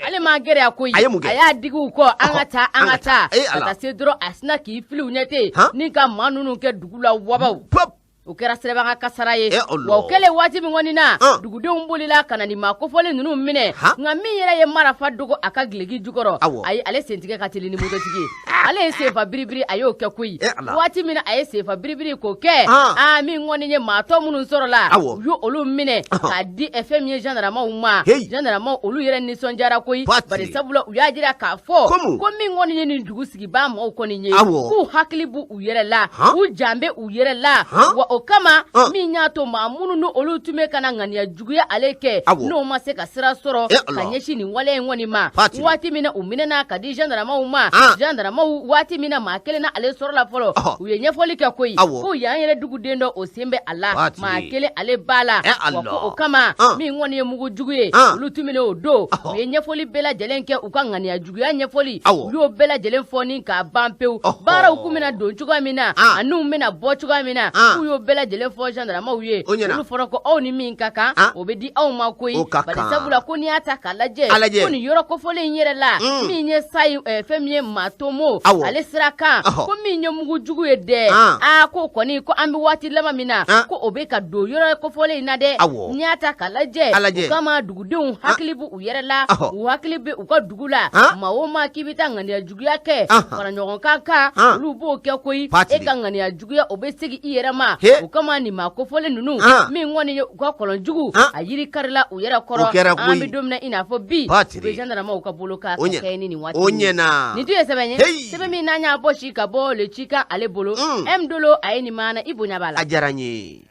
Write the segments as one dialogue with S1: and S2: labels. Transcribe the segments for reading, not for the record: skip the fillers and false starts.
S1: Ale ma gɛrɛ koyi.
S2: A ye mun kɛ?
S1: A y'a digi u kɔ, an ka taa, an ka taa.
S2: Ee,
S1: Ka
S2: Ala.
S1: taa se dɔrɔn, a sina k'i fili u ɲɛ ten
S2: Han?
S1: ni ka maa ninnu kɛ dugu la wabaw.
S2: Pop.
S1: O kɛra sirabaka kasara ye.
S2: Eh, Allah.
S1: Wa o kɛlen, waati min kɔni na,
S2: Han.
S1: dugudenw bolila ka na nin maa kofɔlen ninnu minɛ.
S2: Han?
S1: Nka min yɛrɛ ye marafa dogo a ka gileki jukɔrɔ,
S2: Awɔ.
S1: ayi, ale sentigɛ ka teli ni mototigi ye. Ale ye senfa biribiri, a y'o kɛ koyi.
S2: Eh, Allah.
S1: Waati min na a ye senfa biribiri k'o kɛ,
S2: Han.
S1: aa, min kɔni ye maa tɔ minnu sɔrɔla,
S2: Awɔ.
S1: u ye olu minɛ
S2: Ɔhɔn.
S1: k'a di fɛn min ye gendarmew ma.
S2: Hey.
S1: Gendarmew olu yɛrɛ nisɔndiyara koyi.
S2: Patiri.
S1: Bari sabula u y'a jira k'a fɔ
S2: Ko mun?
S1: ko min kɔni ye nin dugu sigibaa maaw kɔni ye,
S2: Awɔ.
S1: k'u hakili b'u u yɛrɛ la,
S2: Han?
S1: u jan bɛ u yɛrɛ la.
S2: Han?
S1: Wa o kama,
S2: Han.
S1: min y'a to maa minnu ni olu tun bɛ ka na ŋaniya juguya ale kɛ,
S2: Awɔ.
S1: n'o ma se ka sira sɔrɔ
S2: Eh,
S1: ka
S2: Allah.
S1: ɲɛsin nin wale in kɔni ma.
S2: Patiri.
S1: Waati min na u minɛna ka di gendarmew ma,
S2: Han.
S1: gendarmew, waati min na maa kelen na ale sɔrɔla fɔlɔ,
S2: Ɔhɔ.
S1: u ye ɲɛfɔli kɛ koyi,
S2: Awɔ.
S1: ko yan yɛrɛ duguden dɔ, o sen bɛ a la,
S2: Patiri.
S1: maa kelen ale b'a la.
S2: Eh,
S1: Wa
S2: Allah.
S1: ko o kama,
S2: Han.
S1: min kɔni ye mugu jugu ye,
S2: Han.
S1: olu tun minɛ o don.
S2: Ɔhɔ.
S1: U ye ɲɛfɔli bɛɛ lajɛlen kɛ, u ka ŋaniya juguya ɲɛfɔli,
S2: Awɔ.
S1: u y'o bɛɛ lajɛlen fɔ ni k'a ban pewu.
S2: Ɔhɔ.
S1: Baaraw kun bɛna don cogoya min na,
S2: Ah.
S1: ani u bɛna bɔ cogoya min na,
S2: Ah.
S1: k'u y'o bɛɛ lajɛlen fɔ gendarmew ye.
S2: O ɲɛna.
S1: Olu fɔra ko aw ni min ka kan,
S2: Ah.
S1: o bɛ di aw ma koyi.
S2: O ka
S1: Bari
S2: kan.
S1: sabula ko n'i y'a ta k'a lajɛ,
S2: A lajɛ.
S1: ko nin yɔrɔ kofɔlen in yɛrɛ la, min ye sayi fɛn min ye Matomo,
S2: Awɔ.
S1: ale sira kan,
S2: Ɔhɔ.
S1: ko min ye mugu jugu ye dɛ,
S2: Ah.
S1: aa, ko kɔni ko an bɛ waati laban min na,
S2: Ah.
S1: ko o bɛ ka don yɔrɔ kofɔlen in na dɛ.
S2: Awɔ.
S1: N'i y'a ta k'a lajɛ,
S2: A lajɛ.
S1: o kama dugudenw hakili b'u u yɛrɛ la,
S2: Ɔhɔ.
S1: u hakili bɛ u ka dugu la.
S2: Ah.
S1: Maa o maa k'i bɛ taa ŋaniya juguya kɛ,
S2: Ahan.
S1: fara ɲɔgɔn kan kan,
S2: Ah.
S1: olu b'o kɛ koyi.
S2: Patiri.
S1: E ka ŋaniya juguya, o bɛ segin i yɛrɛ ma.
S2: He.
S1: O kama nin maa kofɔlen ninnu,
S2: Ah.
S1: min kɔni ye u ka kɔlɔn jugu,
S2: Ah.
S1: a yiri karila u yɛrɛ kɔrɔ.
S2: O kɛra
S1: An
S2: koyi.
S1: bɛ don min na i n'a fɔ bi,
S2: Patiri.
S1: u bɛ gendarmew ka bolo kan
S2: O
S1: ka
S2: ɲɛna.
S1: kɛɲɛ ni nin waati
S2: O
S1: in ye.
S2: ɲɛna.
S1: Nin tun ye sɛbɛn ye,
S2: Hey.
S1: sɛbɛn min n'an y'a bɔ si ka bɔ le cikan ale bolo. M Dolo a ye nin maana i bonya b'a la.
S2: A diyara n ye.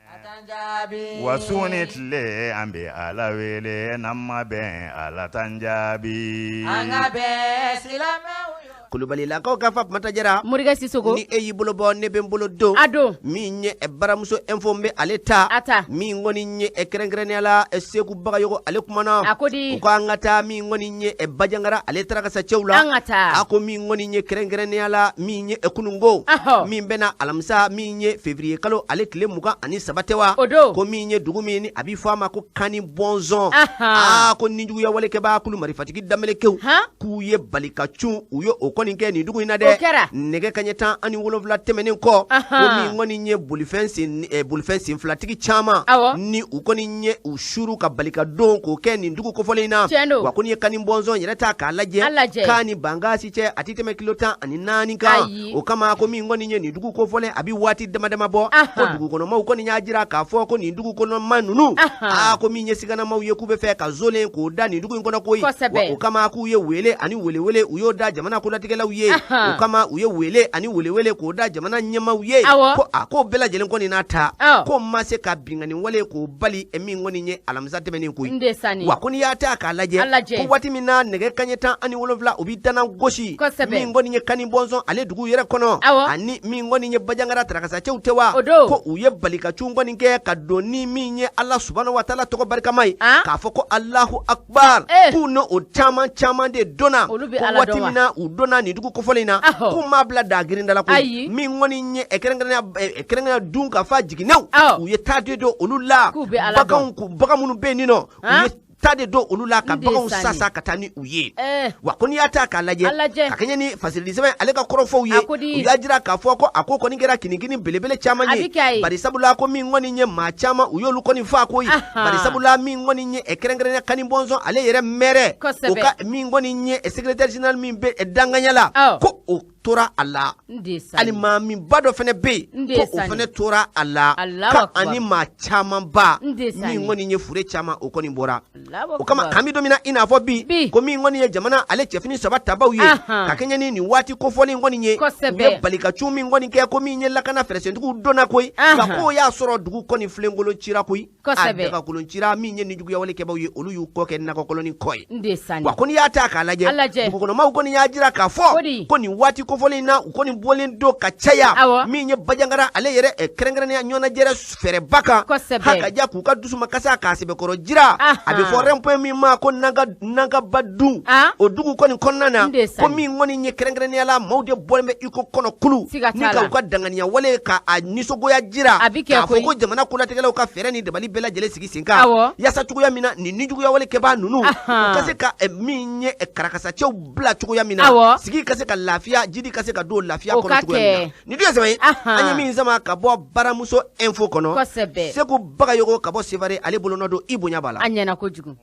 S3: Wa su ni tile, an bɛ Ala wele, n'an ma bɛn, Ala t'an jaabi.
S4: An ka bɛn silamɛw.
S2: Kulubalilakaw ka Fatumata Jara.
S1: Morikɛ Sisoko.
S2: Ni e y'i bolo bɔ, ne bɛ n bolo don.
S1: A don.
S2: Min ye baramuso info, n bɛ ale ta.
S1: A ta.
S2: Min kɔni ye kɛrɛnkɛrɛnnenya la, Seku Bagayogo ale kumana.
S1: A ko di?
S2: U ko an ka taa min kɔni ye Bajangara ale taara ka cɛw la.
S1: An ka taa.
S2: A ko min kɔni ye kɛrɛnkɛrɛnnenya la, min ye kununko,
S1: Ahɔ.
S2: min bɛna alamisa min ye février kalo ale tile 23 tɛ wa?
S1: O don.
S2: Ko min ye dugu min ni a bɛ fɔ a ma ko Kani Bɔnzɔn.
S1: Ahan.
S2: Aa, ko nijuguya walekɛbaa kulu marifatigi danbelekew
S1: Han?
S2: k'u ye bali ka cun, u ye o kɔni kɛ nin dugu in na
S1: O
S2: dɛ.
S1: kɛra.
S2: Nɛgɛ kaɲɛ 17 tɛmɛnen kɔ,
S1: Ahan.
S2: ko min kɔni ye bolifɛn sen filatigi caman,
S1: Awɔ.
S2: ni u kɔni ye u suru ka bali ka don k'o kɛ nin dugu kofɔlen in na.
S1: Tiɲɛ don.
S2: Wa ko n'i ye Kani Bɔnzɔn yɛrɛ ta k'a lajɛ,
S1: A lajɛ.
S2: k'a ni Bangasi cɛ, a ti tɛmɛ kilo 14 kan.
S1: Ayi.
S2: O kama ko min kɔni ye nin dugu kofɔlen, a bɛ waati dama dama bɔ,
S1: Ahan.
S2: ko dugukɔnɔmaw kɔni y'a jira k'a fɔ ko nin dugu kɔnɔma ninnu,
S1: Ahan.
S2: aa, ko min ye siganamaw ye, k'u bɛ fɛ ka zolen k'o da nin dugu in kɔnɔ koyi.
S1: Kosɛbɛ.
S2: Wa o kama k'u ye wele ani welewele, u y'o da jamana kolatigɛlaw ye.
S1: Ahan.
S2: O kama u ye wele ani welewele k'o da jamana ɲɛmaw ye.
S1: Awɔ.
S2: Ko a ko bɛɛ lajɛlen kɔni n'a ta,
S1: Awɔ.
S2: ko ma se ka binkanni wale k'o bali min kɔni ye alamisa tɛmɛnen koyi.
S1: N de sani.
S2: Wa ko n'i y'a ta k'a lajɛ,
S1: A lajɛ.
S2: ko waati min na nɛgɛ kaɲɛ 17, u b'i dana gosi,
S1: Kosɛbɛ.
S2: min kɔni ye Kani Bɔnzɔn ale dugu yɛrɛ kɔnɔ,
S1: Awɔ.
S2: ani min kɔni ye Bajangara tarakasacɛw tɛ wa?
S1: O don.
S2: Ko u ye balikacun kɔni kɛ ka don ni min ye Ala subahana wa taala tɔgɔ barikama ye,
S1: Ah.
S2: k'a fɔ ko Alahu akbar.
S1: Eh.
S2: K'u n'o o caman caman de donna.
S1: Olu bɛ
S2: Ko
S1: Ala
S2: waati
S1: dɔn wa?
S2: min na u donna nin dugu kofɔlen in na,
S1: Ahɔ.
S2: k'u m'a bila daa girinda la koyi.
S1: Ayi.
S2: Min kɔni ye kɛrɛnkɛrɛnnenya dun ka fa jiginɛw,
S1: Awɔ.
S2: u ye taa de don olu la.
S1: K'u bɛ Ala dɔn.
S2: Baganw, bagan minnu bɛ yen nin nɔ, u
S1: Ah.
S2: ye ta de don olu la ka
S1: N de
S2: baganw
S1: sani.
S2: sasa ka taa ni u ye.
S1: Eh.
S2: Wa ko n'i y'a ta k'a lajɛ,
S1: A lajɛ.
S2: ka kɛɲɛ ni fasirili sɛbɛn ale ka kɔrɔfɔw ye,
S1: A ko di?
S2: u y'a jira k'a fɔ ko a ko kɔni kɛra kinikini belebele caman
S1: A
S2: ye.
S1: bi kɛ a ye.
S2: Bari sabula ko min kɔni ye maa caman, u y'olu kɔni faa koyi.
S1: Ahan.
S2: Bari sabula min kɔni ye kɛrɛnkɛrɛnnenya Kani Bɔnzɔn ale yɛrɛ mɛrɛ,
S1: Kosɛbɛ.
S2: o ka min kɔni ye secrétaire général min bɛ danganya la,
S1: Awɔ.
S2: ko o tora a la.
S1: N de sani.
S2: Alimamiba dɔ fɛnɛ bɛ
S1: N
S2: yen,
S1: de
S2: ko o
S1: sani.
S2: fɛnɛ tora a la.
S1: Allahu
S2: Ka
S1: akbar.
S2: ani maa camanba,
S1: N de sani.
S2: min kɔni ye fure caman, o kɔni bɔra.
S1: Allahu
S2: O kama
S1: akbar.
S2: k'an bɛ don min na i n'a fɔ bi,
S1: Bi.
S2: ko min kɔni ye jamana ale cɛfini saba tabaw ye,
S1: Ahan.
S2: ka kɛɲɛ ni nin waati kofɔlen kɔni ye,
S1: Kosɛbɛ.
S2: u ye balikacun min kɔni kɛ, ko min ye lakana fɛrɛsɛntigiw donna koyi,
S1: Ahan.
S2: nka k'o y'a sɔrɔ dugu kɔni filenkolon cira koyi.
S1: Kosɛbɛ.
S2: A dagakolon cira. Min ye nijuguyawale kɛbaw ye, olu y'u kɔ kɛ nakɔkɔlɔni kɔ ye.
S1: N de sani.
S2: Wa ko n'i y'a ta k'a lajɛ,
S1: A lajɛ.
S2: dugukɔnɔmaw kɔni y'a jira k'a
S1: Ko di?
S2: fɔ ko nin waati kofɔlen in na u kɔni bɔlen don ka caya min ye Bandiagara ale yɛrɛ kɛrɛnkɛrɛnnenya ɲɔgɔnnajɛrɛ fɛrɛba kan ha ka ja k'u ka dusumakasa k'a sɛbɛkɔrɔ jira a bɛ fɔ rond-point min ma ko Nangabadun o dugu kɔni kɔnɔna na ko min kɔni ye kɛrɛnkɛrɛnnenya la maaw de bɔlen bɛ i ko kɔnɔ kulu ni ka u ka danganiya wale ka a nisɔngoya jira k'a fɔ ko jamana kolatigɛlaw ka fɛɛrɛ ni dabali bɛɛ lajɛlen sigi sen kan yaasa cogoya min na nin nijuguya wale kɛbaa ninnu u ka se ka min ye karakasacɛw bila cogoya min na sigi ka se ka lafiya jidi ka se ka don lafiya kɔnɔ cogoya min na nin dun ye sɛbɛn ye an ye min sama ka bɔ Baramuso Info kɔnɔ Segu Bagayogo ka bɔ Sevare ale bolonɔ don i bonya b'a la
S1: a ɲɛna kojugu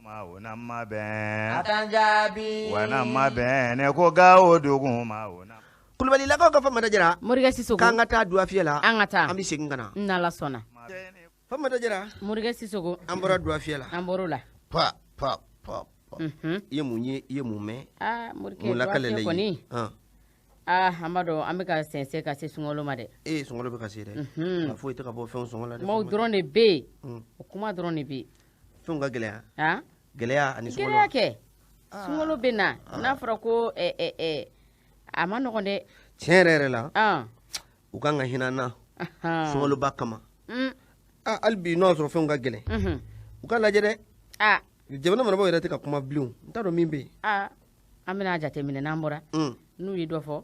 S3: ne ko Gawo dugu ma
S2: Kulubalilakaw ka Famata Jara
S1: Morikɛ Sisoko
S2: k'an ka taa Duwafiyɛ la
S1: an ka taa
S2: an bɛ segin ka na
S1: n'Ala sɔnna
S2: Famata Jara
S1: Morikɛ Sisoko
S2: an bɔra Duwafiyɛ la
S1: an bɔr'o la
S2: pa pa pa i ye mun ye i ye mun mɛn
S1: aa Morikɛ Duwafiyɛ kɔni aa an b'a dɔn an bɛ ka sɛnsɛn ka se sunkalo ma dɛ
S2: ee sunkalo bɛ ka se dɛ nka foyi tɛ ka bɔ fɛnw sɔngɔ la dɛ
S1: kumaw dɔrɔn de bɛ yen o kuma dɔrɔn de bɛ yen
S2: fɛnw ka gɛlɛya gɛlɛya ani sunkalo
S1: gɛlɛya kɛ sunkalo bɛ na n'a fɔra ko a ma nɔgɔn dɛ
S2: tiɲɛ yɛrɛ yɛrɛ la u kan ka hinɛ an na sunkaloba kama hali bi n'o y'a sɔrɔ fɛnw ka gɛlɛn u ka lajɛ dɛ jamana marabaaw yɛrɛ tɛ ka kuma bilen n t'a dɔn min bɛ yen
S1: an bɛna jateminɛ n'an bɔra n'u ye dɔ fɔ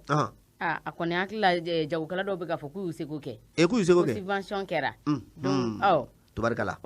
S1: a kɔni hakili la jagokɛla dɔw bɛ k'a fɔ k'u y'u seko kɛ
S2: k'u y'u seko kɛ
S1: subvention kɛra donc
S2: tubarikala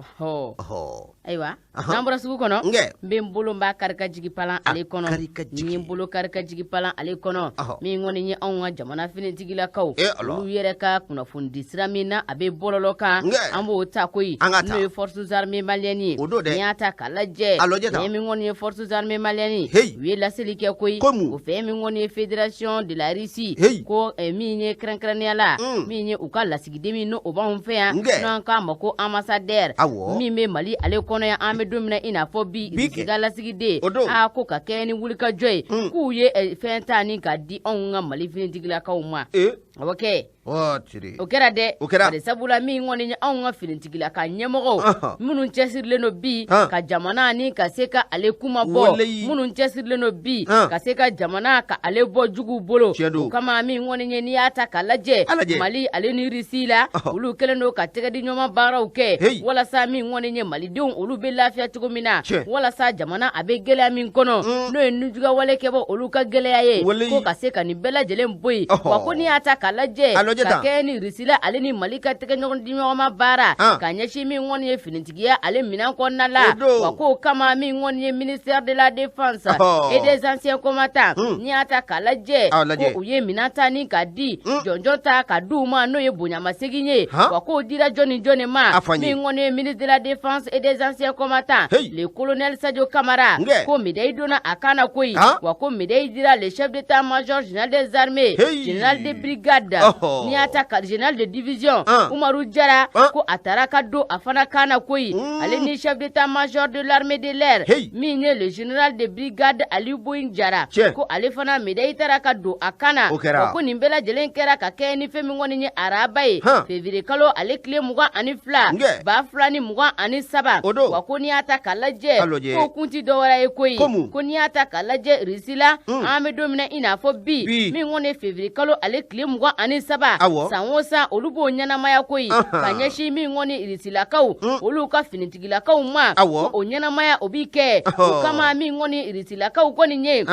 S1: ayiwa n'an bɔra sugu kɔnɔ n bɛ n bolo n b'a kari ka jigi palan ale kɔnɔ ni ye n bolo kari ka jigi palan ale kɔnɔ min kɔni ye anw ka jamana finitigilakaw olu yɛrɛ ka kunnafonidi sira min na a bɛ bɔlɔlɔ kan an b'o ta koyi n'o ye forces armées maliennes ye n'i y'a ta k'a lajɛ fɛn min kɔni ye forces armées maliennes ye u ye laseli kɛ koyi o fɛn min kɔni ye fédération de la Russie ko min ye kɛrɛnkɛrɛnnenya la min ye u ka lasigiden min n'o b'anw fɛ yan n'an k'a ma ko ambassadeur min bɛ Mali ale kɔnɔ yan an bɛ don min na i n'a fɔ bi Russie ka lasigiden a ko ka kɛɲɛ ni wulikajɔ ye k'u ye fɛn ta ni ka di anw ka Mali finitigilakaw ma o kɛ o kɛra dɛ
S2: o kɛra
S1: sabula min kɔni ye anw ka finitigilaka ɲɛmɔgɔw minnu cɛsirilen don bi ka jamana ni ka se ka ale kuma bɔ minnu cɛsirilen don bi ka se ka jamana ka ale bɔ juguw bolo o kama min kɔni ye n'i y'a ta k'a lajɛ Mali ale ni Russie la olu kɛlen don ka tɛgɛdiɲɔgɔnma baaraw kɛ walasa min kɔni ye malidenw olu bɛ lafiya cogo min na walasa jamana a bɛ gɛlɛya min kɔnɔ n'o ye nujugawale kɛbɔ olu ka gɛlɛya ye ko ka se ka nin bɛɛ lajɛlen bɔ yen wa ko n'i y'a ta k'a lajɛ ka kɛɲɛ ni Russie la ale ni Mali ka tɛgɛ ɲɔgɔn di ɲɔgɔn ma baara ka ɲɛsin min kɔni ye finitigiya ale minɛn kɔnɔna la wa k'o kama min kɔni ye ministère de la défense et des anciens combattants n'i y'a ta k'a lajɛ ko u ye minɛn ta ni ka di jɔnjɔn ta ka di u ma n'o ye bonyamasegin ye wa k'o dira jɔni jɔni ma min kɔni ye ministre de la défense et des anciens combattants le colonel Sadio Camara ko médaille donna a kan na koyi wa ko médaille dira le chef d'état-major général des armées général de brigade n'i y'a ta ka général de division Umaru Jara ko a taara ka don a fana kan na koyi ale ni chef d'état-major de l'armée de l'air min ye le général de brigade Aliou Boyin Jara ko ale fana médaille taara ka don a kan na wa ko nin bɛɛ lajɛlen kɛra ka kɛɲɛ ni fɛn min kɔni ye araba ye février kalo ale tile 22 2023 wa ko n'i y'a ta k'a lajɛ ko kun ti dɔwɛrɛ ye koyi ko n'i y'a ta k'a lajɛ Russie la an bɛ don min na i n'a fɔ bi min kɔni ye février kalo ale tile 23 san o san olu b'o ɲɛnamaya koyi ka ɲɛsin min kɔni Rusilakaw olu ka finitigilakaw ma o ɲɛnamaya o bi kɛ o kama min kɔni Rusilakaw kɔni ye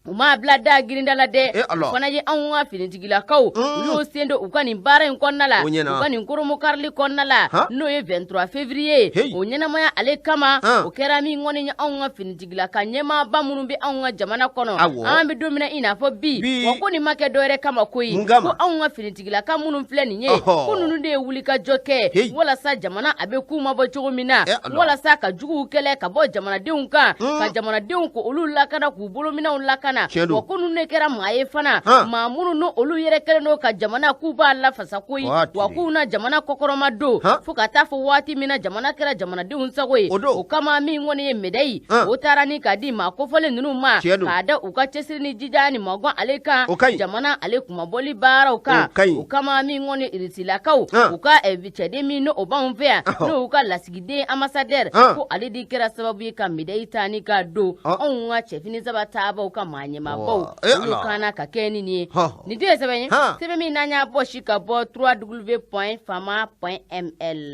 S1: u m'a bila da girinda la dɛ o fana ye anw ka finitigilakaw u y'o sen don u ka nin baara in kɔnɔna la u ka nin koromokarili kɔnɔna la n'o ye 23 février o ɲɛnamaya ale kama o kɛra min kɔni ye anw ka finitigilaka ɲɛmaaba minnu bɛ anw ka jamana kɔnɔ an bɛ don min na i n'a fɔ bi wa ko nin ma kɛ dɔwɛrɛ kama koyi ko anw ka finitigilaka minnu filɛ nin ye ko ninnu de ye wulikajɔ kɛ walasa jamana a bɛ k'u mabɔ cogo min na walasa ka juguw kɛlɛ ka bɔ jamanadenw kan ka jamanadenw ko olu lakana k'u bolominɛnw lakana wa ko ninnu de kɛra maa ye fana maa minnu n'o olu yɛrɛ kɛlen don ka jamana k'u b'a lafasa koyi wa k'u na jamana kɔkɔrɔma don fo ka taa fɔ waati min na jamana kɛra jamanadenw sago ye o kama min kɔni ye médaille o taara ni k'a di maa kofɔlen ninnu ma k'a da u ka cɛsiri ni jija ni magɔn ale kan jamana ale kunmabɔli baaraw kan o kama min kɔni Rusilakaw u ka cɛden min n'o b'anw fɛ yan n'o y'u ka lasigiden ambassadeur ko ale de kɛra sababu ye ka médaille ta ni k'a don anw ka cɛfini saba taabaw ka maa maa ɲɛmaabaw olu kan na ka kɛ ni nin ye. Nin tun ye sɛbɛn ye, sɛbɛn min n'an y'a bɔsi ka bɔ www.fama.ml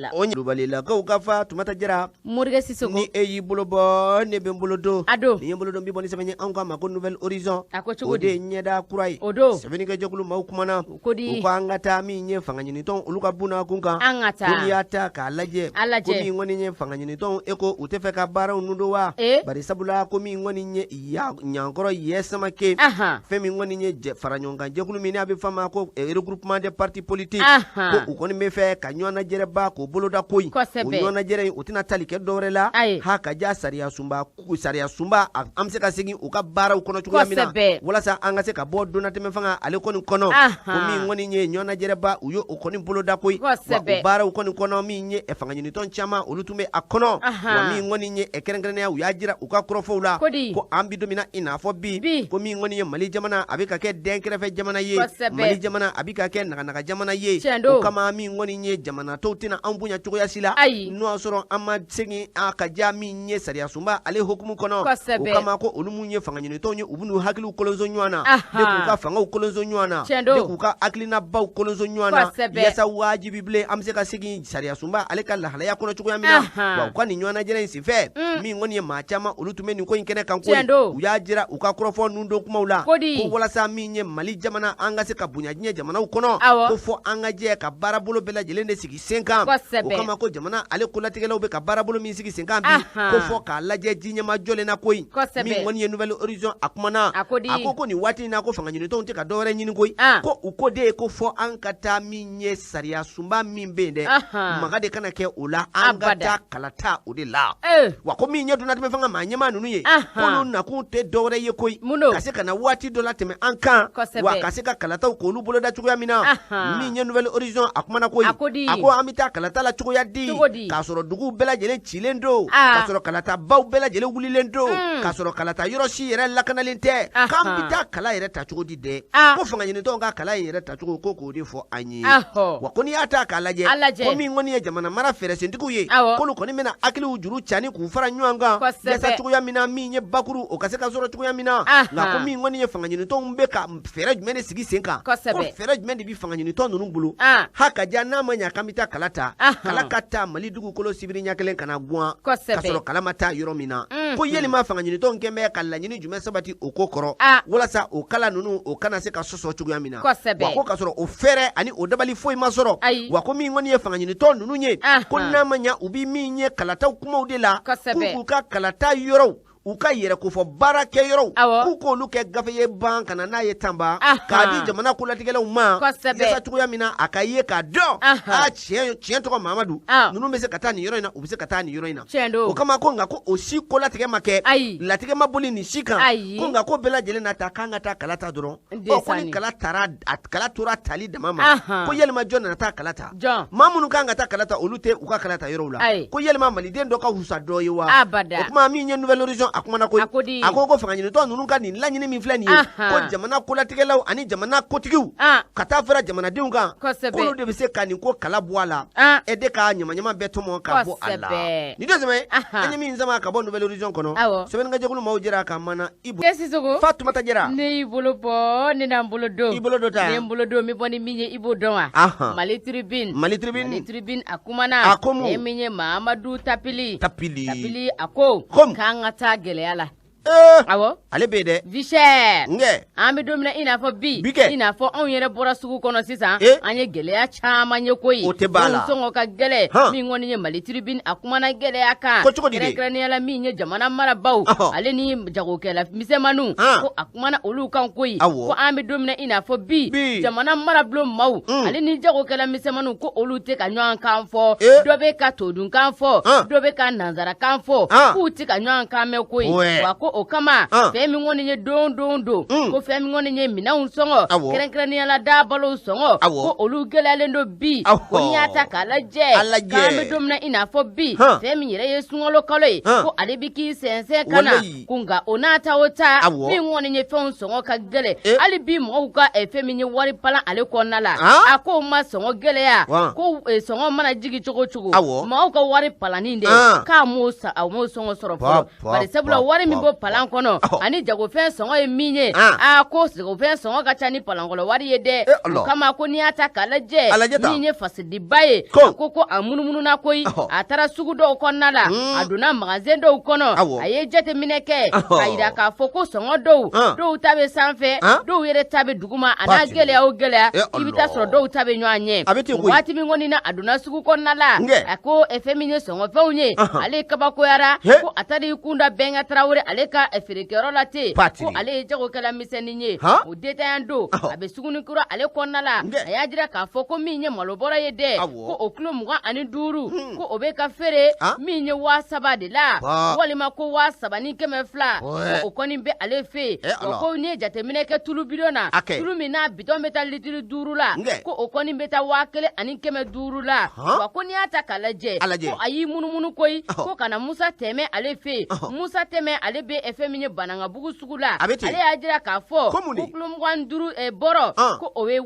S1: la.
S2: O Kulubalilakaw ka Fatumata Jara.
S1: Morikɛ Sisoko.
S2: Ni e y'i bolo bɔ, ne bɛ n bolo don.
S1: A don.
S2: Ni ye n bolo don, n bɛ bɔ ni sɛbɛn ye anw k'a ma ko Nouvel Horizon.
S1: A ko cogo
S2: di? O de ye ɲɛda kura ye.
S1: O don.
S2: Sɛbɛnnikɛjɛkulu maaw kumana.
S1: O ko di?
S2: U ko an ka taa min ye fangaɲinitɔnw olu ka bunakun kan.
S1: An ka taa.
S2: Ko n'i y'a ta k'a lajɛ.
S1: A lajɛ.
S2: Ko min kɔni ye fangaɲinitɔnw e ko u tɛ fɛ ka baaraw nun don wa?
S1: Ee.
S2: Bari sabula ko min kɔni ye ya ɲankɔrɔ yɛ samake.
S1: Ahan.
S2: Fɛn min kɔni ye jɛ faraɲɔgɔnkan jɛkulu min n'a bɛ f'a ma ko regroupement des partis politiques.
S1: Ahan.
S2: Ko u kɔni bɛ fɛ ka ɲɔgɔnnajɛrɛba k'o boloda koyi.
S1: Kosɛbɛ.
S2: O ɲɔgɔnnajɛrɛ in o tɛna tali kɛ dɔwɛrɛ la.
S1: Ayi.
S2: Ha ka ja sariya sunba sariya sunba an bɛ se ka segin u ka baaraw kɔnɔ cogoya min na.
S1: Kosɛbɛ.
S2: Walasa an ka se ka bɔ donnatɛmɛ fanga ale kɔni kɔnɔ.
S1: Ahan.
S2: Ko min kɔni ye ɲɔgɔnnajɛrɛba u ye o kɔni boloda koyi.
S1: Kosɛbɛ.
S2: Wa o baaraw kɔni kɔnɔ min ye fangaɲinitɔn caman olu tun bɛ a kɔnɔ.
S1: Ahan.
S2: Wa min kɔni ye kɛrɛnkɛrɛnnenya u y'a jira u ka kɔrɔfɔw la.
S1: Ko di?
S2: Ko an bi don min na i n'a fɔ bi.
S1: Bi.
S2: Ko min kɔni ye Mali jamana a bɛ ka kɛ dɛnkɛrɛfɛ jamana ye.
S1: Kosɛbɛ.
S2: Mali jamana a bɛ ka kɛ naganaga jamana ye.
S1: Tiɲɛ don.
S2: O kama min kɔni ye jamana tɔw tɛna an bonya cogoya si la.
S1: Ayi.
S2: N'o y'a sɔrɔ an ma segin a ka ja min ye sariya sunba ale hukumu kɔnɔ.
S1: Kosɛbɛ.
S2: O kama ko olu mun ye fangaɲinitɔnw ye u bɛn'u hakiliw kolonso ɲɔgɔn na.
S1: Ahan.
S2: Ne k'u ka fangaw kolonso ɲɔgɔn na.
S1: Tiɲɛ don.
S2: Ne k'u ka hakilinabaw kolonso ɲɔgɔn na.
S1: Kosɛbɛ.
S2: Yasa wajibi bilen an bɛ se ka segin sariya sunba ale ka lahalaya kɔnɔ cogoya min na.
S1: Ahan.
S2: Wa u ka nin ɲɔgɔnnajɛrɛ in senfɛ. Min kɔni ye maa caman olu tun bɛ nin ko in kɛnɛ kan koyi.
S1: Tiɲɛ don.
S2: U y'a jira u ka kɔrɔfɔ nun don kumaw la.
S1: Ko di?
S2: Ko walasa min ye Mali jamana an ka se ka bonya diɲɛ jamanaw kɔnɔ.
S1: Awɔ.
S2: Ko fɔ an ka jɛ ka baarabolo bɛɛ lajɛlen de sigi sen kan.
S1: Kosɛbɛ.
S2: O kama ko jamana ale kolatigɛlaw bɛ ka baarabolo min sigi sen kan bi.
S1: Ahan.
S2: Ko fɔ k'a lajɛ ji ɲɛmajɔlen na koyi.
S1: Kosɛbɛ.
S2: Min kɔni ye Nouvel Horizon a kumana.
S1: A ko di?
S2: A ko ko nin waati in na ko fangaɲinitɔnw tɛ ka dɔwɛrɛ ɲini koyi.
S1: Ah.
S2: Ko u ko de ye ko fɔ an ka taa min ye sariya sunba min bɛ yen dɛ.
S1: Ahan.
S2: Maga de kana kɛ o la an ka
S1: Abada.
S2: taa kalata o de la.
S1: Ee.
S2: Wa ko min ye dunatɛmɛ fanga maa ɲɛmaa ninnu ye.
S1: Ahan.
S2: K'olu nakun tɛ dɔwɛrɛ ye koyi.
S1: Mun don?
S2: Ka se ka na waati dɔ latɛmɛ an kan.
S1: Kosɛbɛ.
S2: Wa ka se ka kalataw k'olu boloda cogoya min na.
S1: Ahan.
S2: Min ye Nouvel Horizon a kumana koyi.
S1: A ko di?
S2: A ko an bɛ taa kalata la cogoya di.
S1: Cogo di?
S2: K'a sɔrɔ duguw bɛɛ lajɛlen cilen don.
S1: Ah.
S2: K'a sɔrɔ kalatabaw bɛɛ lajɛlen wulilen don.
S1: Mm.
S2: K'a sɔrɔ kalata yɔrɔ si yɛrɛ lakanalen tɛ.
S1: Ahan.
S2: K'an bɛ taa kala yɛrɛ ta cogo di dɛ.
S1: Ah.
S2: Ko fangaɲinitɔnw ka kala in yɛrɛ tacogo ko k'o de fɔ an ye.
S1: Ahɔ.
S2: Wa ko n'i y'a ta k'a lajɛ.
S1: A lajɛ.
S2: Ko min kɔni ye jamana mara fɛɛrɛsentigiw ye.
S1: Awɔ.
S2: K'olu kɔni bɛna hakiliw juru cani k'u fara ɲɔgɔn kan.
S1: Kosɛbɛ.
S2: Yasa cogoya min na min ye bakuru o ka se ka sɔrɔ cogoya min na.
S1: Ahan.
S2: Nka ko min kɔni ye fangaɲinitɔnw bɛ ka fɛɛrɛ jumɛn de sigi sen kan.
S1: Kosɛbɛ.
S2: Ko fɛɛrɛ jumɛn de bɛ fangaɲinitɔn ninnu bolo.
S1: Ah.
S2: Ha ka ja n'a ma ɲa k'an bɛ taa kala ta.
S1: Ahan.
S2: Kala ka taa Mali dugukolo sibiri ɲɛ kelen ka na guwan.
S1: Kosɛbɛ.
S2: Ka sɔrɔ kala ma taa yɔrɔ min na.
S1: Mhm.
S2: Ko yalima fangaɲinitɔnw kɛn bɛ ka laɲini jumɛn sabati o ko kɔrɔ.
S1: Ah.
S2: Walasa o kala ninnu o kana se ka sɔsɔ cogoya min na.
S1: Kosɛbɛ.
S2: Wa ko ka sɔrɔ o fɛɛrɛ ani o dabali foyi ma sɔrɔ.
S1: Ayi.
S2: Wa ko min kɔni ye fangaɲinitɔn ninnu ye.
S1: Ahan.
S2: Ko n'a ma ɲa u bɛ min ye kalataw kumaw de la.
S1: Kosɛbɛ.
S2: K'u k'u ka kalata yɔrɔw u ka yɛrɛkofɔ baara kɛ yɔrɔw.
S1: Awɔ.
S2: K'u k'olu kɛ gafe ye ban ka na n'a ye tanba.
S1: Ahan.
S2: K'a di jamana kolatigɛlaw ma.
S1: Kosɛbɛ.
S2: Yasa cogoya min na a ka ye k'a dɔn.
S1: Ahan.
S2: A tiɲɛ tiɲɛ tɔgɔ Mamadu.
S1: Ah.
S2: Ninnu bɛ se ka taa nin yɔrɔ in na u bɛ se ka taa nin yɔrɔ in na.
S1: Tiɲɛ don.
S2: O kama ko nka ko o si kolatigɛ ma kɛ.
S1: Ayi.
S2: Latigɛ ma boli nin si kan.
S1: Ayi.
S2: Ko nka ko bɛɛ lajɛlen na ta k'an ka taa kala ta dɔrɔn.
S1: N
S2: Ɔ ko
S1: desani.
S2: ni kala tara a kala tora tali dama ma.
S1: Ahan.
S2: Ko yalima jɔn nana taa kala ta.
S1: Jɔn?
S2: Maa minnu kan ka taa kala ta olu tɛ u ka kala ta yɔrɔw la.
S1: Ayi.
S2: Ko yalima maliden dɔ ka wusa dɔ ye wa.
S1: Abada.
S2: O kuma min ye Nouvel Horizon a kumana koyi.
S1: A ko di?
S2: A ko ko fangaɲinitɔn ninnu ka nin laɲini min filɛ nin ye.
S1: Ahan.
S2: Ko jamana kolatigɛlaw ani jamana kotigiw.
S1: Ah.
S2: Ka taa fara jamanadenw kan.
S1: Kosɛbɛ.
S2: K'olu de bɛ se ka nin ko kala bɔ a la.
S1: Ah.
S2: E de ka ɲamaɲama bɛɛ tɔmɔ ka bɔ a la.
S1: Kosɛbɛ.
S2: Nin tɛ sɛbɛn ye.
S1: Ahan.
S2: An ye min sama ka bɔ Nouvel Horizon kɔnɔ.
S1: Awɔ.
S2: Sɛbɛnnikɛjɛkulu maaw jɛra ka mana i bo.
S1: Kɛ Sisoko.
S2: Fatumata Jara.
S1: Ne y'i bolo bɔ ne na n bolo don.
S2: I bolo don ta.
S1: Ne ye n bolo don n bɛ bɔ ni min ye i b'o dɔn wa.
S2: Ahan.
S1: Mali Tribune.
S2: Mali Tribune.
S1: Mali Tribune a kumana.
S2: A ko mun?
S1: E min ye Mahamadu Tapili.
S2: Tapili.
S1: Tapili a ko.
S2: Kom.
S1: K'an ka taa gɛlɛya la.
S2: Ee.
S1: Awɔ.
S2: Ale bɛ yen dɛ.
S1: Vie chère.
S2: Nkɛ.
S1: An bɛ don min na i n'a fɔ bi.
S2: Bi kɛ.
S1: I n'a fɔ anw yɛrɛ bɔra sugu kɔnɔ sisan.
S2: Eh.
S1: An ye gɛlɛya caman ye koyi.
S2: O tɛ ban a la.
S1: Fɛnw sɔngɔ ka gɛlɛn.
S2: Han.
S1: Min kɔni ye Mali Tribune a kumana gɛlɛya kan.
S2: Ko cogo di de?
S1: Kɛrɛnkɛrɛnnenya la min ye jamana marabaaw.
S2: Ɔhɔ.
S1: Ale ni jagokɛla misɛnmaninw.
S2: Han.
S1: Ko a kumana olu kan koyi.
S2: Awɔ.
S1: Ko an bɛ don min na i n'a fɔ bi.
S2: Bi.
S1: Jamana marabulon maaw.
S2: Mm.
S1: Ale ni jagokɛla misɛnmaninw ko olu tɛ ka ɲɔgɔn kan fɔ.
S2: Eh.
S1: Dɔ bɛ ka todunkan fɔ.
S2: Han.
S1: Dɔ bɛ ka nanzarakan fɔ.
S2: Han.
S1: K'u tɛ ka ɲɔgɔn kan mɛn koyi.
S2: Ouais.
S1: Wa ko o kama.
S2: Han.
S1: Fɛn min kɔni ye don don don.
S2: Mm.
S1: Ko fɛn min kɔni ye minɛnw sɔngɔ.
S2: Awɔ.
S1: Kɛrɛnkɛrɛnnenya la dabalow sɔngɔ.
S2: Awɔ.
S1: Ko olu gɛlɛyalen don bi.
S2: Awɔ.
S1: Ko n'i y'a ta k'a lajɛ.
S2: A lajɛ.
S1: K'an bɛ don min na i n'a fɔ bi.
S2: Han.
S1: Fɛn min yɛrɛ ye sunkalo kalo ye.
S2: Han.
S1: Ko ale bi k'i sɛnsɛn ka na.
S2: Walayi.
S1: Ko nka o n'a ta o ta.
S2: Awɔ.
S1: Min kɔni ye fɛnw sɔngɔ ka gɛlɛn.
S2: Eh.
S1: Hali bi mɔgɔw ka fɛn min ye wari palan ale kɔnɔna la.
S2: Han.
S1: A ko ma sɔngɔ gɛlɛya.
S2: Wan.
S1: Ko sɔngɔ mana jigin cogo o cogo.
S2: Awɔ.
S1: Mɔgɔw ka wari palanni dɛ.
S2: Han.
S1: K'a m'o sa a m'o sɔngɔ sɔrɔ
S2: Pa,
S1: fɔlɔ.
S2: pa,
S1: Bari sabula
S2: pa,
S1: wari min
S2: pa,
S1: bɔ palan kɔnɔ ani jagofɛn sɔngɔ ye min ye, aa, ko jagofɛn sɔngɔ ka ca ni palankɔlɔ wari ye dɛ. O kama ko n'i y'a ta k'a lajɛ, min ye fasidiba ye, a ko a munumununa koyi, a taara sugu dɔw kɔnɔna la, a donna magasin dɔw kɔnɔ, a ye jateminɛ kɛ k'a yira k'a fɔ ko sɔngɔ dɔw ta bɛ sanfɛ, dɔw yɛrɛ ta bɛ duguma. A n'a gɛlɛya o gɛlɛya, i bɛ taa sɔrɔ dɔw ta bɛ ɲɔgɔn ɲɛ. Waati min kɔni na a donna sugu kɔnɔna la, a ko fɛn min ye sɔngɔfɛnw ye, ale kabakoyara ko a taara i kun da Bɛnkɛ Tarawele ale ka feerekɛyɔrɔ la ten, ko ale ye jagokɛla misɛnnin ye, o détaillant don, a bɛ Suguninkura ale kɔnɔna la. A y'a jira k'a fɔ ko min ye malobɔrɔ ye dɛ, ko o kilo 25, ko o bɛ ka feere min ye 3000 de la, walima ko 3200, ko o kɔni bɛ ale fɛ yen. Wa ko n'i ye jateminɛ kɛ tulu bidɔn na, tulu min n'a bidɔn bɛ taa litiri 5 la, ko o kɔni bɛ taa 1500 la. Wa ko n'i y'a ta k'a lajɛ, ko a y'i munumunu koyi, ko ka na Musa Tɛmɛ ale fɛ yen. Musa Tɛmɛ ale bɛ fɛn min ye Banankabugu sugu la, ale y'a jira k'a fɔ ko kilo 25 bɔrɔ, ko o ye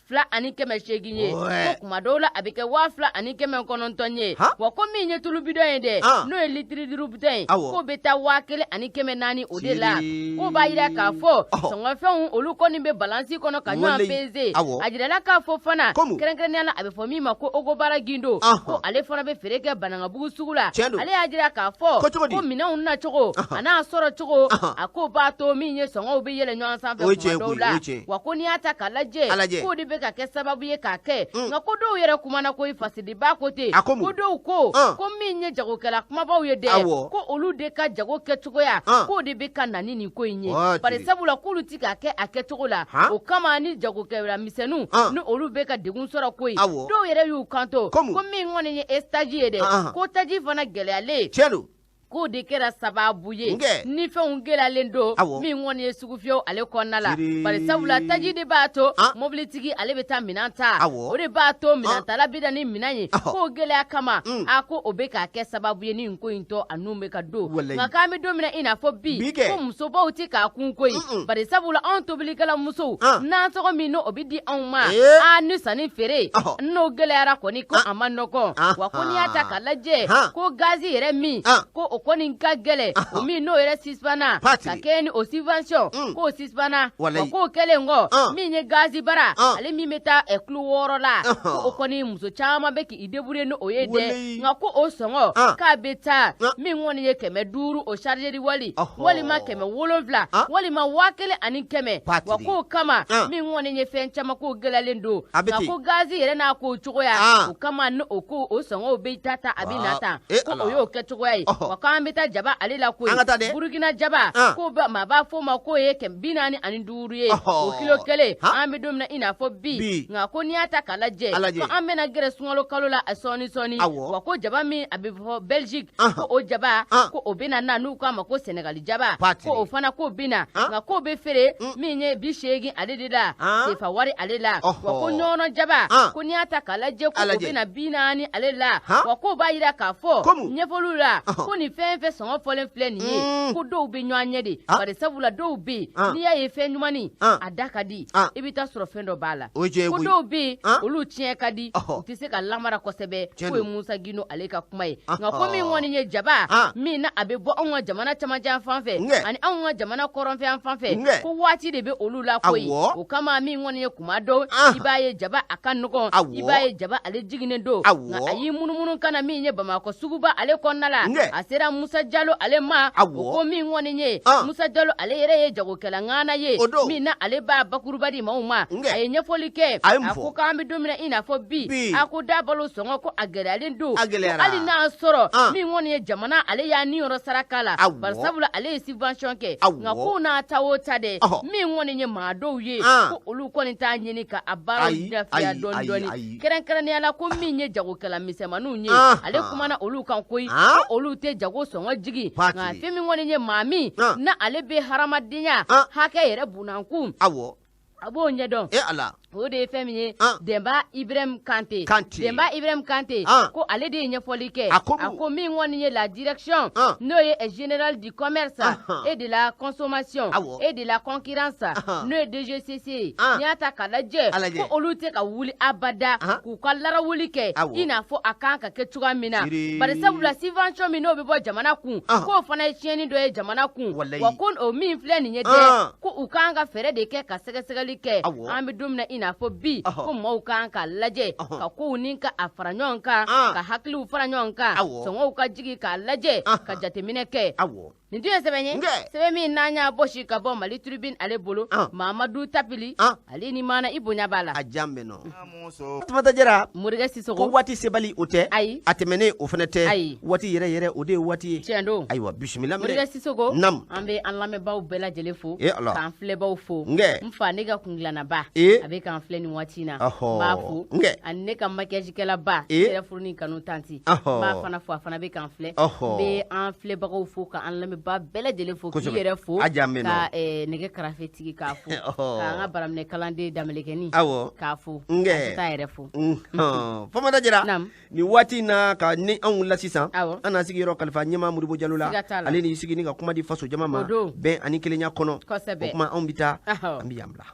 S1: 2800 ye, ko kuma dɔw la a bɛ kɛ 2900 ye. Wa ko min ye tulu bidɔn ye dɛ, n'o ye litiri 5 bidɔn ye, k'o bɛ taa 1400 o de la. K'o b'a jira k'a fɔ sɔngɔfɛnw olu kɔni bɛ balansi kɔnɔ ka ɲɔgɔn peze. A jirala k'a fɔ fana, kɛrɛnkɛrɛnnenya la, a bɛ fɔ min ma ko Ogobara Gindo, ko ale fana bɛ feere kɛ Banankabugu sugu la. Ale y'a jira k'a fɔ ko minɛnw nacogo a n'a sɔrɔ cogo, a ko b'a to min ye sɔngɔw bɛ yɛlɛ ɲɔgɔn sanfɛ kuma dɔw la. Wa ko n'i y'a ta k'a lajɛ, k'o de bɛ ka kɛ sababu ye k'a kɛ. Nka ko dɔw yɛrɛ kumana koyi, Fasidiba ko ten, ko dɔw ko ko min ye jagokɛla kumabaw ye dɛ, ko olu de ka jago kɛcogoya, k'o de bɛ ka na ni nin ko in ye, bari sabula k'olu ti k'a kɛ a kɛcogo la. O kama ni jagokɛla misɛnninw ni olu bɛ ka degun sɔrɔ koyi. Dɔw yɛrɛ y'u kanto ko min kɔni ye taji ye dɛ, ko taji fana gɛlɛyalen, k'o de kɛra sababu ye ni fɛnw gɛlɛyalen don min kɔni ye sugufiyɛw ale kɔnɔna la, bari sabula taji de b'a to mobilitigi ale bɛ taa minɛn ta, o de b'a to minɛntala bɛ na ni minɛn ye. K'o gɛlɛya kama, a ko o bɛ k'a kɛ sababu ye ni ko in tɔ a nun bɛ ka don. Nka k'an bɛ don min na i n'a fɔ bi, ko musobaw tɛ k'a kun koyi, bari sabula anw tobilikɛla musow, nasɔngɔ min n'o bɛ di anw ma, aa, ni sanni feere n'o gɛlɛyara kɔni, ko a ma nɔgɔn. Wa ko n'i y'a ta k'a lajɛ, ko gazi yɛrɛ min ko o kɔni ka gɛlɛn, o min n'o yɛrɛ sispanna ka kɛ ni o subvention, k'o sispanna. Wa k'o kɛlen kɔ, min ye gazi bara ale min bɛ taa kilo 6 la, ko o kɔni muso caman bɛ k'i débrouiller ni o ye dɛ. Nka ko o sɔngɔ k'a bɛ taa min kɔni ye 500 o chargeur, wali walima 700, walima 1100. Wa k'o kama min kɔni ye fɛn caman ko gɛlɛyalen don. Nka ko gazi yɛrɛ n'a ko cogoya, o kama ni o ko o sɔngɔw bɛ taa ta, a bɛ na tan, ko o y'o kɛcogoya ye. Wa k'an bɛ taa jaba ale la koyi, Burukina jaba, ko maa b'a fɔ o ma k'o ye 145 ye o kilo kelen, an bɛ don min na i n'a fɔ bi. Nka ko n'i y'a ta k'a lajɛ, ko an bɛna gɛrɛ sunkalo kalo la sɔɔni sɔɔni. Wa ko jaba min a bɛ fɔ Belgique, ko o jaba, ko o bɛna na, n'u k'a ma ko Senegali jaba, ko o fana k'o bɛ na, nka k'o bɛ feere min ye 80 ale de la, sefa wari ale la. Wa ko ɲɔnɔ jaba, ko n'i y'a ta k'a lajɛ, ko o bɛ na 40 ale la. Wa k'o b'a jira k'a fɔ ɲɛfɔliw la ko nin fɛn fɛn sɔngɔ fɔlen filɛ nin ye, ko dɔw bɛ ɲɔgɔn ɲɛ de, bari sabula dɔw bɛ yen, n'i y'a ye fɛn ɲumannin a da ka di, i bɛ taa sɔrɔ fɛn dɔ b'a la. Ko dɔw bɛ yen, olu tiɲɛ ka di, u tɛ se ka lamara kosɛbɛ. K'o ye Musa Gindo ale ka kuma ye. Nka ko min kɔni ye jaba min na a bɛ bɔ anw ka jamana camancɛ fan fɛ ani anw ka jamana kɔrɔnfɛ fan fɛ, ko waati de bɛ olu la koyi. O kama min kɔni ye kuma dɔw, i b'a ye jaba a ka nɔgɔn, i b'a ye jaba ale jiginnen don. Nka a y'i munumunu ka na min ye Bamakɔ suguba ale kɔnɔna la, a sera Musa Jalo ale ma. O ko min kɔni ye Musa Jalo ale yɛrɛ ye jagokɛla ŋana ye, min na ale b'a bakuruba di maaw ma. A ye ɲɛfɔli kɛ, a ko k'an bɛ don min na i n'a fɔ bi, a ko da balo sɔngɔ ko a gɛlɛyalen don, hali n'a sɔrɔ min kɔni ye jamana ale y'a niyɔrɔ sara k'a la, bari sabula ale ye subvention kɛ. Nka ko n'a ta o ta dɛ, min kɔni ye maa dɔw ye, ko olu kɔni t'a ɲini ka a baaraw lafiya dɔɔni dɔɔni, kɛrɛnkɛrɛnnenya la ko min ye jagokɛla misɛnmaninw ye, ale kumana olu kan koyi, ko olu tɛ jago sɔngɔ jigin. Nka fɛn min kɔni ye maa min na ale bɛ hadamadenya hakɛ yɛrɛ bunakun, A b'o ɲɛdɔn.
S2: E Ala!
S1: O de ye fɛn min ye Denba Ibrahim Kante.
S2: Kante.
S1: Denba Ibrahim Kante. Ko ale de ye ɲɛfɔli kɛ.
S2: A ko
S1: A ko min kɔni ye la direction n'o ye générale du commerce et de la consommation et de la concurrence, n'o ye DGCC ye. N'i y'a ta k'a lajɛ, ko olu tɛ ka wuli abada k'u ka larawuli kɛ i n'a fɔ a kan ka kɛ cogoya min na. Bari sabula subvention min n'o bɛ bɔ jamana kun, k'o fana ye tiɲɛni dɔ ye jamana kun. Wa ko o min filɛ nin ye dɛ, ko u kan ka fɛɛrɛ de kɛ ka sɛgɛsɛgɛli kɛ. An bɛ don min na i n'a fɔ bi, ko maaw kan k'a lajɛ ka kow ni ka a fara ɲɔgɔn kan, ka hakiliw fara ɲɔgɔn kan, sɔngɔw ka jigin, k'a lajɛ ka jateminɛ kɛ. Nin tun ye sɛbɛn ye, sɛbɛn min n'an y'a bɔsi ka bɔ Mali Tribune ale bolo. Mamadu Tapili, ale ni maana i bonya b'a la.
S2: A jan bɛ nɔ. Fatumata Jara.
S1: Morikɛ Sisɔkɔ.
S2: Ko waati sebali o tɛ.
S1: Ayi.
S2: A tɛmɛnen o fana tɛ.
S1: Ayi.
S2: Waati yɛrɛ yɛrɛ, o de ye waati ye.
S1: Tiɲɛ don.
S2: Ayiwa, bisimila minɛ.
S1: Morikɛ Sisɔkɔ.
S2: Nam.
S1: An bɛ an lamɛnbaaw bɛɛ lajɛlen fo.
S2: E Ala.
S1: K'an filɛbaw fo.
S2: Nkɛ.
S1: N fa, ne ka kungilanaba.
S2: Ee.
S1: A bɛ k'an filɛ nin waati in na.
S2: Ɔhɔ.
S1: N b'a fo.
S2: Nkɛ.
S1: Ani ne ka maquillage kɛla ba.
S2: Ee.
S1: Ne yɛrɛ furu ni kanu tanti.
S2: Ɔhɔ.
S1: N b'a fana fo, a fana bɛ k'an filɛ.
S2: Ɔhɔ.
S1: N bɛ an filɛbagaw fo, k'an lamɛnbaa bɛɛ lajɛlen fo, k'i
S2: Kosɛbɛ.
S1: yɛrɛ fo.
S2: A jan bɛ nɔ.
S1: Ka nɛgɛ karafetigi k'a fo.
S2: Ɔhɔ.
S1: K'an ka baraminɛ kalanden damelekɛnin.
S2: Awɔ.
S1: K'a fo.
S2: Nkɛ.
S1: Ka taa yɛrɛ fo.
S2: Famata Jara.
S1: Naam.
S2: Nin waati in na, ka ni anw la sisan,
S1: Awɔ.
S2: an n'an sigiyɔrɔ kalifa ɲɛmaa Modibo Jalo la.
S1: Siga t'a la.
S2: Ale ni sigi ni ka kuma di faso jama ma
S1: O don.
S2: bɛn ani kelenya kɔnɔ.
S1: Kosɛbɛ.
S2: O kuma, anw bɛ taa,
S1: Ahɔ.
S2: an bɛ yan bila.